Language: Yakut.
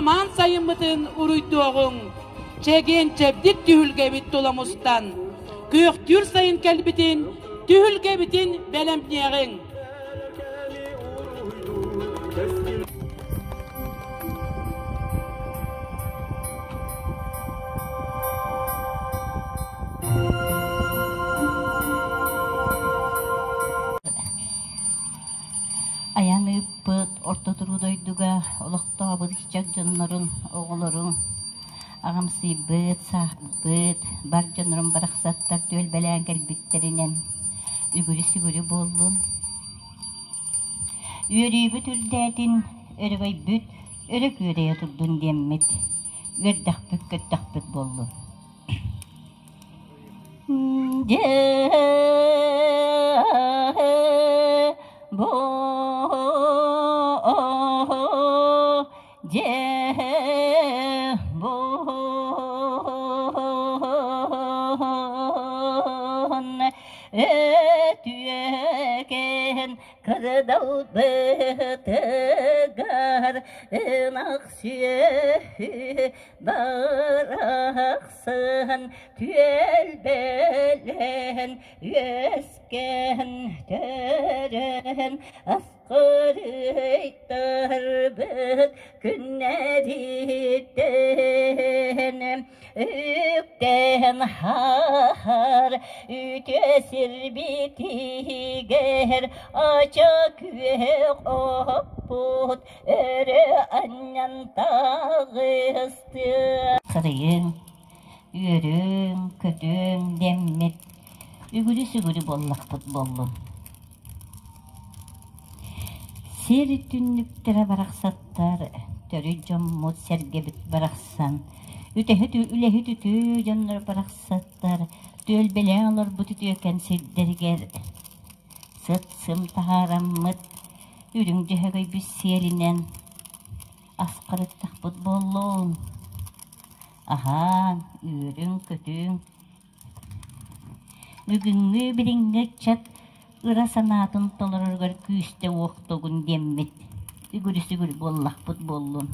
Самаан сайыммытын уруйдуоҕуҥ, чэгиэн-чэбдик түһүлгэбит тула мустан, күөхтүүр сайын кэлбитин, түһүлгэбитин бэлэмниэҕиҥ. Айан ыыппыт Орто туруу дойдуга олохтообут ыччат дьоннорун, оҕолорун аҕамсыйбыт, сааһырбыт бар дьоннорум барахсаттар түөлбэлээн кэлбиттэринэн үгүрү-сүгүрү буоллун. Үөрүүбүт үрдээтин, өрөгөйбүт өрө күөрэйэ турдун диэммит, үөрдэхпит-көттөхпүт буоллун. Дьэ бу дьэ өтүөкэн кырдалбытыгар ынах сүөһү барахсан түөлбэлээн үөскээн төрөөн Кырыйтарбыт күннэриттэн үктэн хаһар үтүө сирбитигэр ача күөх оппут өрө анньан таҕысты. Сырыйыҥ, үөрүҥ, көтүҥ дэммит үгүрү-сүгүрү буоллахпыт буоллун. Сир түннүктэрэ барахсаттар, төрүт дьоммут сэргэбит барахсан, үтэһит үлэһит үтүө дьоннор барахсаттар, түөлбэлээн олорбут үтүөкэн сирдэригэр сыт-сым таһаараммыт, үрүҥ дьөһөгөйбүт сиэлинэн асхарыттахпыт буоллун. Аһаан, үөрүҥ-көтүҥ, Бүгүҥҥү билиҥҥи ыччат ыра санаатын толороругар күүстэ уохтугун диэммит үгүрү-сүгүр буоллахпыт буоллун.